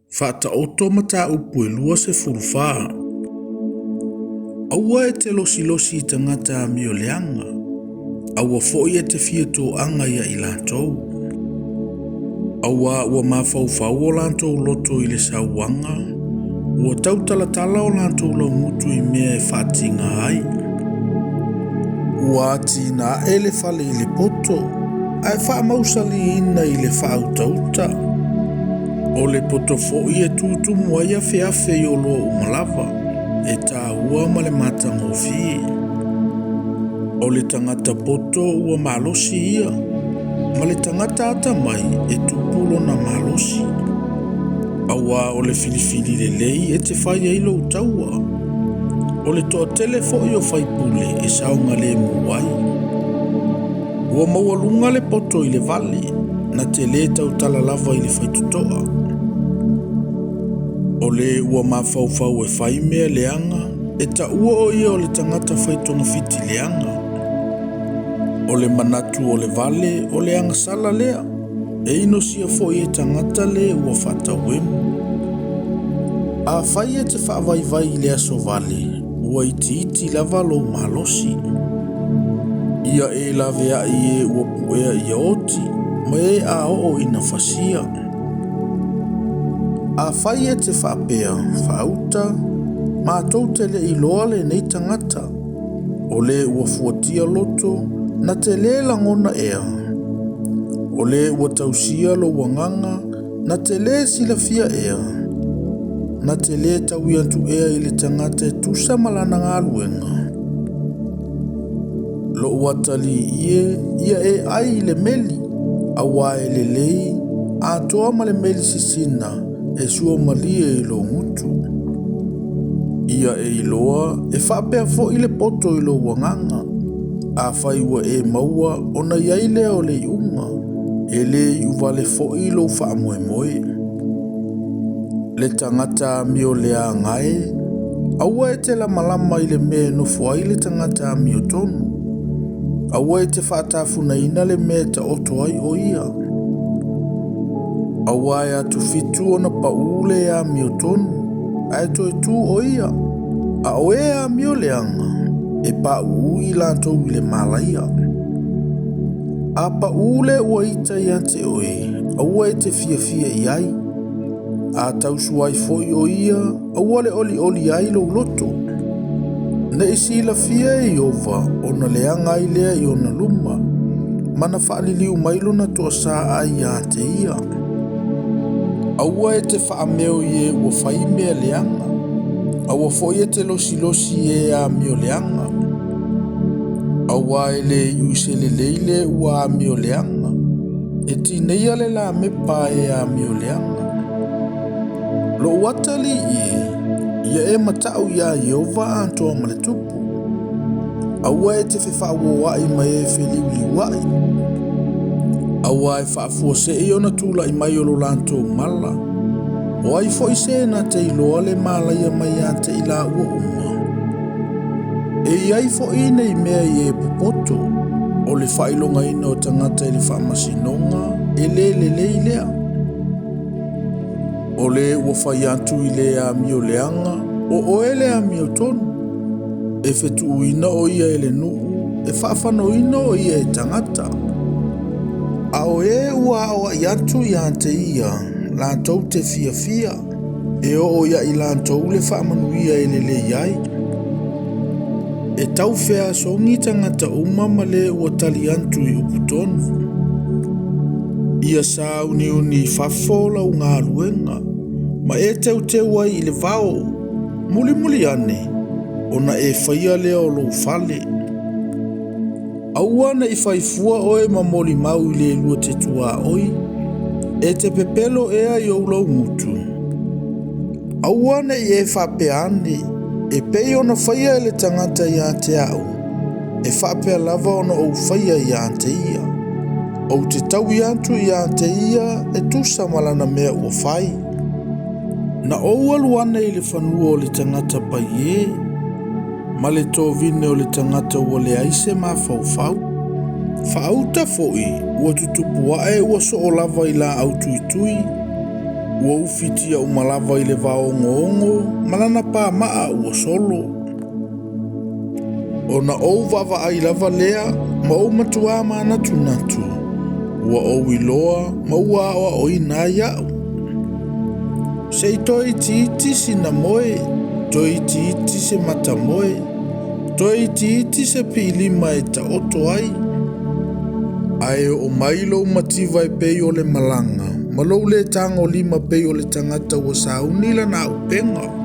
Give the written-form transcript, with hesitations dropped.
Faataoto mataupu e 24. Aua e te losilosi i tagata amio leaga, aua foi e te fia toaga ia i latou. Auā ua mafaufau o latou loto i le sauaga, ua tautalatala o latou laugutu i mea e faatiga ai. Ua atinae le fale i le poto, ae faamausaliina i le faautauta. O le poto foi e tutumu ai afeafe i oloa uma lava, e taua ma le matagofie. O le tagata poto ua malosi ia, ma le tagata atamai e tupu lona malosi. Auā o le filifili lelei e te fai ai lou taua, o le toatele foi o faipule e saogalemu ai. Ua maualuga le poto i le vale, na te lē tautala lava i le faitotoa. O le ua mafaufau e fai mea leaga, e taua o ia o le tagata fai togafiti leaga. O le manatu o le vale o le agasala lea, e inosia foi e tagata le ua faatauemu. Afai e te faavaivai i le aso vale, ua itiiti lava lou malosi. Ia e laveai i e ua puea ia oti, ma e a oo ina fasia. Afai e te faapea, faauta, matou te le iloa lenei tagata, o le ua fuatia loto, na te lē lagona ea? O le ua tausia lou agaga, na te lē silafia ea? Na te lē taui atu ea i le tagata e tusa ma lana galuega? Lou atalii e, ia e ai i le meli, auā e lelei, atoa ma le meli sisina e sua malie i lou gutu. Ia e iloa e faapea foi le poto i lou agaga. Afai ua e maua ona i ai lea o le iuga, e lē iu vale foi lou faamoemoe. Le tagata amio leaga e, aua e te lamalama i le mea e nofo ai le tagata amiotonu. Aua e te faatafunaina le mea e taoto ai o ia. Auā e atufitu ona paū le amiotonu, ae toe tu o ia. A o e amio leaga, e paʻuʻu i latou i le malaia. A paʻū le ua ita ia te oe, aua e te fiafia i ai. A tausu ai foi o ia, aua le olioli ai lou loto. Ne i silafia e Ieova ona leaga ai lea i ona luma, ma na faaliliu mai lona toasā ai ia te ia. Aua e te faameo i e ua fai mea leaga, aua foi e te losilosi i e amio leaga. Auā e lē iu i se lelei le ua amio leaga, e tineia le lamepa a e amio leaga. Lou atalii e, ia e mataʻu iā Ieova atoa ma le tupu. Aua e te fefaaoaoaʻi ma e feliuliuaʻi. Auā e faafuasei ona tulaʻi mai o lo latou mala. O ai foi se na te iloa le malaia mai ia te i laua uma? E i ai foi nei mea i e popoto, o le faailogaina o tagata i le faamasinoga, e lē lelei lea. O le ua fai atu i le amio leaga, o oe le amiotonu. E fetuuina o ia e le nuu, e faafanoina o ia e tagata. A o e ua aoai atu ia te ia, latou te fiafia, e oo ia i latou le faamanuia e lelei ai. E tau feasogi tagata uma ma le ua tali atu i upu tonu. Ia sauniuni i fafo lau galuega, ma e teuteu ai i le vao, mulimuli ane, ona e faia lea o lou fale. Aua ne i fai fua oe ma molimau i le lua te tuaoi, e te pepelo ea i ou laugutu. Aua ne i e faapea ane, e pei ona faia e le tagata ia te au, e faapea lava ona ou faia ia te ia. Ou te taui atu ia te ia e tusa ma lana mea ua fai. Na ou alu ane i le fanua o le tagata paiē, ma le tovine o le tagata ua leai se mafaufau. Faauta foi ua tutupu ae ua soo lava i laau tuitui. Ua ufitia uma lava i le vaogoongo ma lana pamaa ua solo. Ona ou vaavaai lava lea ma ou matuā manatunatu, ua ou iloa ma ua aoaoina ai au. Se i toe itiiti sina moe, toe itiiti se matamoe, toe itiiti se piilima e taoto ai. Ae oo mai lou mativa e pei o le malaga, ma lou le tagolima pei o le tagata ua sauni lana auupega.